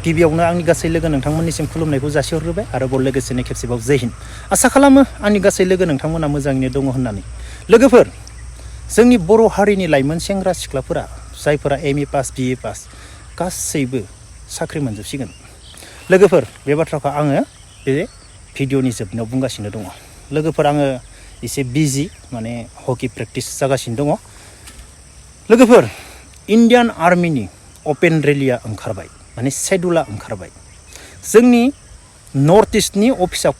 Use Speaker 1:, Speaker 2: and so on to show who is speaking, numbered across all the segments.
Speaker 1: गिबियावनो आंनि गासै लोगो नोंथांमोननिसिम खुलुमनायखौ जासिहरग्रोबाय आरो लोगोसेनो खेबसेबाव जय हिन्द। आसा खालामो आंनि गासै लोगो नोंथांमोना मोजाङैनो दङ होननानै। लोगोफोर, जोंनि बर' हारिनि लाइमोन सेंग्रा सिख्लाफोरा जायफोरा MA पास BA पास गासैबो साख्रि मोनजोबसिगोन। लोगोफोर, बे बाथ्राखौ आङो बे भिडिअनि जोबनायाव बुंगासिनो दङ। लोगोफोर, आङो एसे बिजि माने हकि प्रेक्टिस जागासिनो दङ। लोगोफोर, इण्डियान आर्मिनि अपेन रेलिया ओंखारबाय, माने शेड्युला ओंखारबाय। जोंनि नर्थ इस्टनि अफिसा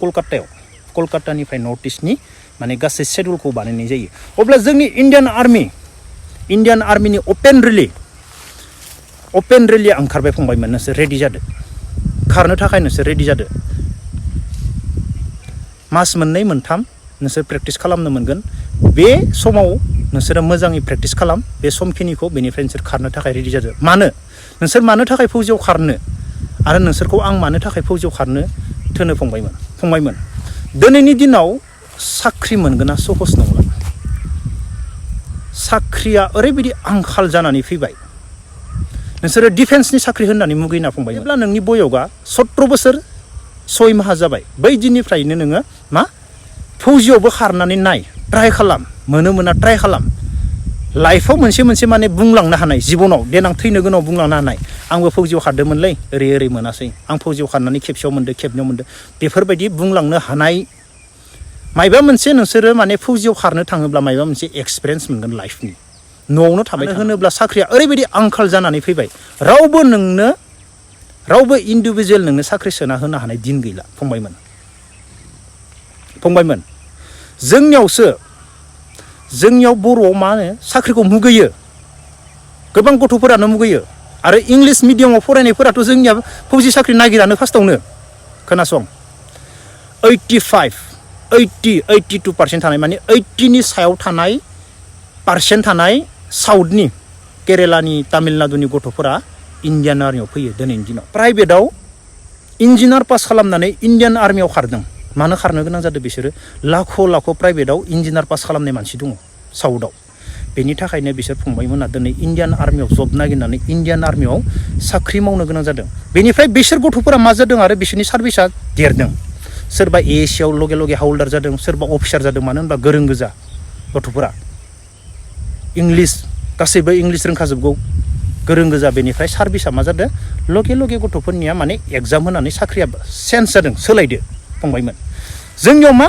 Speaker 1: कलकातानिफ्राय नर्थ इस्टनि माने गासै शेड्युलखौ बानायनाय जायो। अब्ला जोंनि इण्डियान आर्मिनि अपेन रेलिया ओंखारबाय फंबायमोन। नोंसोर रेडि जादो, खारनो थाखाय नोंसोर रेडि जादो। मास मोननै मोनथाम नोंसोर प्रेक्टिस खालामनो मोनगोन। बे समाव नोंसोरो मोजाङै प्रेक्टिस खालाम, बे समखिनिखौ। बेनिफ्राय नोंसोर खारनो थाखाय रेडि जादो। नोंसोर मानो थाखाय फौजियाव खारनो आरो नोंसोरखौ आं मानो थाखाय फौजियाव खारनो थोनो फंबायमोन। दिनैनि दिनाव साख्रि मोनगोना सहस नंला। साख्रिया ओरैबायदि आंखाल जानानै फैबाय। नोंसोरो डिफेन्सनि साख्रि होननानै मुगैना फंबाय। जेब्ला नोंनि बयसआ 17 बोसोर 6 माहा जाबाय, बै दिननिफ्रायनो नोङो फौजियावबो खारनानै नाय, ट्राइ खालाम। मोना ट्राइ खालाम। लाइफआव मोनसे माने बुंलांनो हानाय, जिबनाव देनां थैनो गोनां बुंलांनो हानाय, आंबो फौजियाव खारदोंमोनलै, ओरै मोनासै, आं फौजियाव खारनानै खेबसेयाव मोनदों, खेबनैयाव मोनदों, बेफोरबायदि बुंलांनो हानाय मायबा मोनसे नोंसोरो माने फौजियाव खारनो थाङोब्ला मायबा मोनसे एक्सपिरियेन्स मोनगोन लाइफनि। न'आवनो थाबाय होनोब्ला साख्रिया ओरैबायदि आंखाल जानानै फैबाय, रावबो इन्डिभिजुवेल नोंनो साख्रि सोना होनो हानाय दिन गैला फंबायमोन। जोंनियाव बर'आव मा होनो, साख्रिखौ मुगैयो, गोबां गथ'फोरानो मुगैयो। आरो इंलिस मिडियामाव फरायनायफोराथ' जोंनिया फौजि साख्रि नागिरानो फार्स्टआवनो। खोनासं, 82% थानाय, माने 80नि सायाव थानाय पार्सेन्ट थानाय साउथनि, केरेलानि, तामिलनाडुनि गथ'फोरा इण्डियान आर्मियाव फैयो दिनैनि दिनाव। प्राइभेटआव इन्जिनियार पास खालामनानै इण्डियान आर्मियाव खारदों। मानो खारनो गोनां जादों? बिसोरो लाख' प्राइभेटआव इन्जिनियार पास खालामनाय मानसि दङ साउथआव। बेनि थाखायनो बिसोर फंबायमोना दिनै इण्डियान आर्मियाव जब नागिरनानै इण्डियान आर्मियाव साख्रि मावनो गोनां जादों। बेनिफ्राय बिसोर गथ'फोरा मा जादों आरो बिसोरनि सार्भिसा देरदों। सोरबा ASCआव लगे हावलदार जादों, सोरबा अफिसार जादों। मानो होनबा गोरों गोजा गथ'फोरा, गासैबो इंलिस रोंखाजोबगौ, गोरों गोजा। बेनिफ्राय सार्भिसा मा जादों? लगे गथ'फोरनिया माने एग्जाम होनानै साख्रिया चेन्ज जादों, सोलायदो फंबायमोन। जोंनियाव मा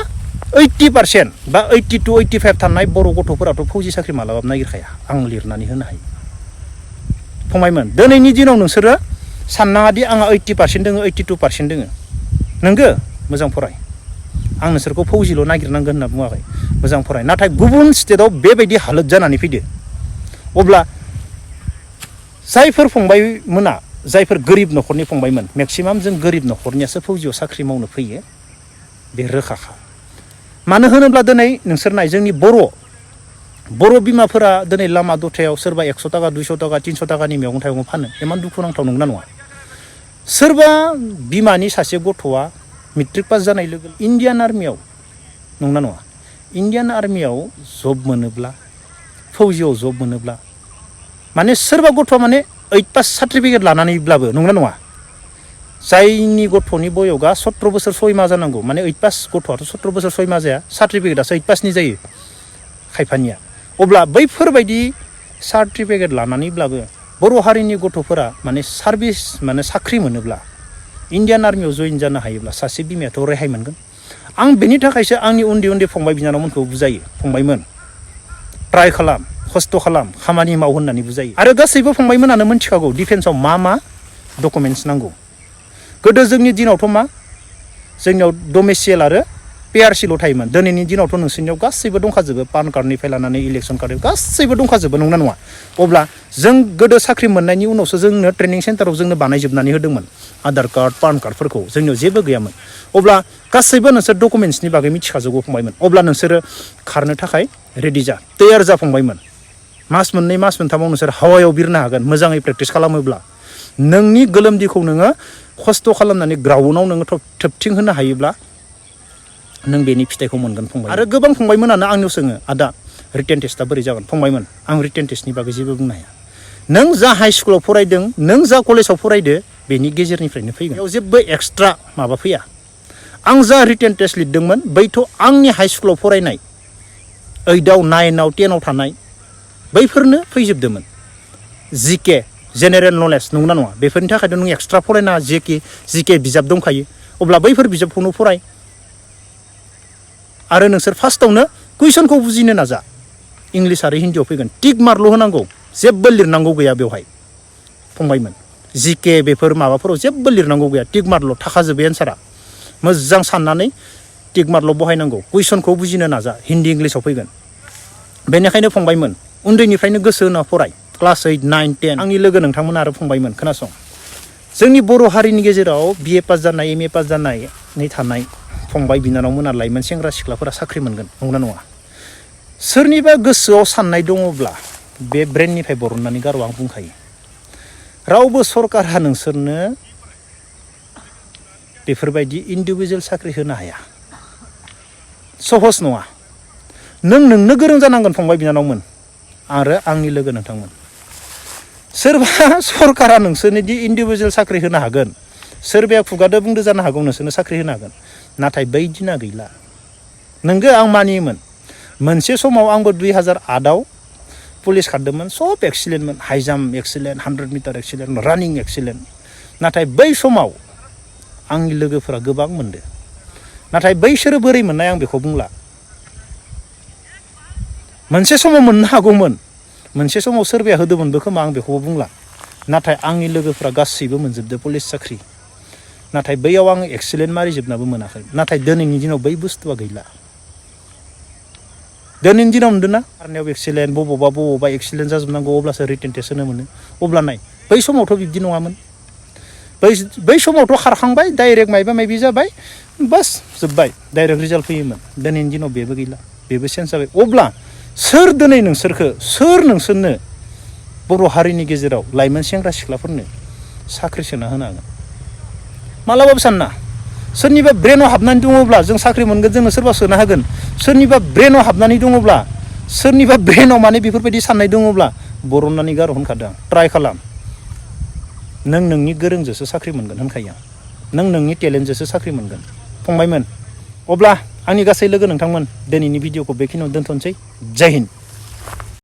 Speaker 1: 80% बा 80 to 85 थानाय बर' गथ'फोराथ' फौजि साख्रि मालाबाबो नागिरखाया। आं लिरनानै होनो हायो फंबायमोन। दिनैनि दिनाव नोंसोरो साननाङादि आंहा 80% दोङो, 82% दोङो। नोंगो, मोजां फराय। आं नोंसोरखौ फौजिल' नागिरनांगोन होनना बुङाखै, मोजां फराय। नाथाय गुबुन स्टेटआव बेबायदि हालोद जानानै फैदो। अब्ला जायफोर फंबायमोना, जायफोर गोरिब न'खरनि फंबायमोन, मेक्सिमाम जों गोरिब न'खरनियासो फौजियाव साख्रि मावनो फैयो, बे रोखाखा। मानो होनोब्ला दिनै नोंसोर नाय, जोंनि बर' बिमाफोरा दिनै लामा दथायाव सोरबा 100 थाखा 200 थाखा 300 थाखानि मैगं थाइगं फानो। इमान दुखुनांथाव नंगौना नङा? सोरबा बिमानि सासे गथ'आ मेट्रिक पास जानाय लोगो इण्डियान आर्मियाव, नंगौना नङा? इण्डियान आर्मियाव जब मोनोब्ला, फौजियाव जब मोनोब्ला, माने सोरबा गथ'आ माने 8 पास सार्टिफिकेट लानानैब्लाबो, नंगौना नङा? जायनि गथ'नि बयसआ 17 बोसोर 6 माह जानांगौ, माने 8 पास गथ'आथ' 17 बोसोर 6 माह जाया, सार्टिफिकेटआसो 8 पासनि जायो खायफानिया। अब्ला बैफोरबायदि सार्टिफिकेट लानानैब्लाबो बर' हारिनि गथ'फोरा माने साख्रि मोनोब्ला, इण्डियान आर्मियाव जइन जानो हायोब्ला सासे बिमायाथ' रेहाय मोनगोन। आं बेनि थाखायसो आंनि उन्दै फंबाय बिनानावमोनखौ बुजायो, फंबायमोन ट्राइ खालाम, खस्थ' खालाम, खामानि माव होननानै बुजायो। आरो गासैबो फंबायमोनानो मोनथिखागौ डिफेन्सआव मा डकुमेन्टस नांगौ। गोदो जोंनि दिनावथ' जोंनियाव डमेसियेल आरो PRCल' थायोमोन। दिनैनि दिनावथ' नोंसोरनियाव गासैबो दंखाजोबो, पान कार्डनिफ्राय लानानै इलेक्सन कार्ड गासैबो दंखाजोबो, नंगौना नङा? अब्ला जों गोदो साख्रि मोननायनि उनावसो जोंनो ट्रेनिं सेन्टाराव जोंनो बानायजोबनानै होदोंमोन आधार कार्ड, पान कार्डफोरखौ। जोंनियाव जेबो गैयामोन। अब्ला गासैबो नोंसोर डकुमेन्टसनि बागै मिथिखाजोबगौ फंबायमोन। अब्ला नोंसोरो खारनो थाखाय रेडि जा, तैयार जा फंबायमोन। मास मोननै मास मोनथामाव नोंसोर हावायाव बिरनो हागोन मोजाङै प्रेक्टिस खालामोब्ला। नोंनि गोलोमदैखौ नोङो खस्थ' खालामनानै ग्राउन्डआव नोङो थोबथिं होनो हायोब्ला नों बेनि फिथाइखौ मोनगोन फंबाय। आरो गोबां फंबायमोनानो आंनियाव सोङो, आदा रिटेन टेस्टआ बोरै जागोन? फंबायमोन, आं रिटेन टेस्टनि बागै जेबो बुंनो हाया। नों जा हाइ स्कुलाव फरायदों, नों जा कलेजाव फरायदो, बेनि गेजेरनिफ्रायनो फैगोन बेयाव जेबो एक्सट्रा माबा फैया आं जा रिटेन टेस्ट लिरदोंमोन बैथ' आंनि हाइ स्कुलाव फरायनाय 8आव 9आव 10आव थानाय बैफोरनो फैजोबदोंमोन जिके जेनेरेल नलेज नंगौना नङा बेफोरनि थाखायथ' नों एक्सट्रा फरायना जिके बिजाब दंखायो अब्ला बैफोर बिजाबखौनो फराय आरो नोंसोर फार्स्टआवनो कुइसनखौ बुजिनो नाजा इंलिश आरो हिन्दीआव फैगोन टिक मार्कल' होनांगौ जेबो लिरनांगौ गैया बेवहाय फंबायमोन जिके बेफोर माबाफोराव जेबो लिरनांगौ गैया टिक मार्कल' थाखाजोबो एन्सारा मोजां साननानै टिक मार्कल' बहायनांगौ कुइसनखौ बुजिनो नाजा हिन्दी इंलिशाव फैगोन बेनिखायनो फंबायमोन उन्दैनिफ्रायनो गोसो होना फराय क्लास 8, 9, 10 आंनि लोगो नोंथांमोन आरो फंबायमोन खोनासं जोंनि बर' हारिनि गेजेराव BA पास जानाय MA पास जानानै थानाय फंबाय बिनानावमोना लाइमोन सेंग्रा सिख्लाफोरा साख्रि मोनगोन नंगौना नङा सोरनिबा गोसोआव साननाय दङब्ला बे ब्रेननिफ्राय बरननानै गार' आं बुंखायो रावबो सरकारहा नोंसोरनो बेफोरबायदि इन्डिभिजुवेल साख्रि होनो हाया सहस नङा नोंनो गोरों जानांगोन फंबाय बिनानावमोन आरो आंनि लोगो नोंथांमोन सोरबा सरकारा नोंसोरनो दि इन्डिभिजुवेल साख्रि होनो हागोन सोरबाया खुगादो बुंदो जानो हागौ नोंसोरनो साख्रि होनो हागोन नाथाय बै दिना गैला नोंगो आं मानियोमोन मोनसे समाव आंबो 2008आव पुलिस खारदोंमोन सब एक्सिलेन्टमोन high jump excellent 100 metre excellent running excellent नाथाय बै समाव आंनि लोगोफोरा गोबां मोनदो नाथाय बैसोरो बोरै मोननाय आं बेखौ बुंला मोनसे समाव मोननो हागौमोन मोनसे समाव सोरबाया होदोंमोनबो खोमा आं बेखौबो बुंला नाथाय आंनि लोगोफोरा गासैबो मोनजोबदो पुलिस साख्रि नाथाय बैयाव आं एक्सिलेन्ट मारिजोबनाबो मोनाखै नाथाय दिनैनि दिनाव बै बुस्थुआ गैला दिनैनि दिनाव नुदोंना खारनायाव एक्सिलेन्ट बबावबा एक्सिलेन्ट जाजोबनांगौ अब्लासो रिटेन टेस्ट होनो मोनो अब्ला नाय बै समावथ' बिब्दि नङामोन बै समावथ' खारखांबाय डाइरेक्ट मायबा जाबाय बास जोब्बाय डाइरेक्ट रिजाल्ट फैयोमोन दिनैनि दिनाव बेबो गैला बेबो चेन्ज जाबाय अब्ला सोर दिनै नोंसोरनो बर' हारिनि गेजेराव लाइमोन सेंग्रा सिख्लाफोरनो साख्रि सोना होनो हागोन मालाबाबो सानना सोरनिबा ब्रेनाव हाबनानै दङब्ला जों साख्रि मोनगोन जोंनो सोरबा सोना होगोन सोरनिबा ब्रेनाव हाबनानै दङब्ला सोरनिबा ब्रेनाव माने बेफोरबायदि साननाय दङब्ला बरननानै गार' होनखादों आं ट्राइ खालाम नों नोंनि गोरोंजोंसो साख्रि मोनगोन होनखायो आं नों नोंनि टेलेन्टजोंसो साख्रि मोनगोन फंबायमोन अब्ला आंनि गासै लोगो नोंथांमोन दिनैनि भिडिअखौ बेखिनियाव दोनथ'नोसै जय हिन्द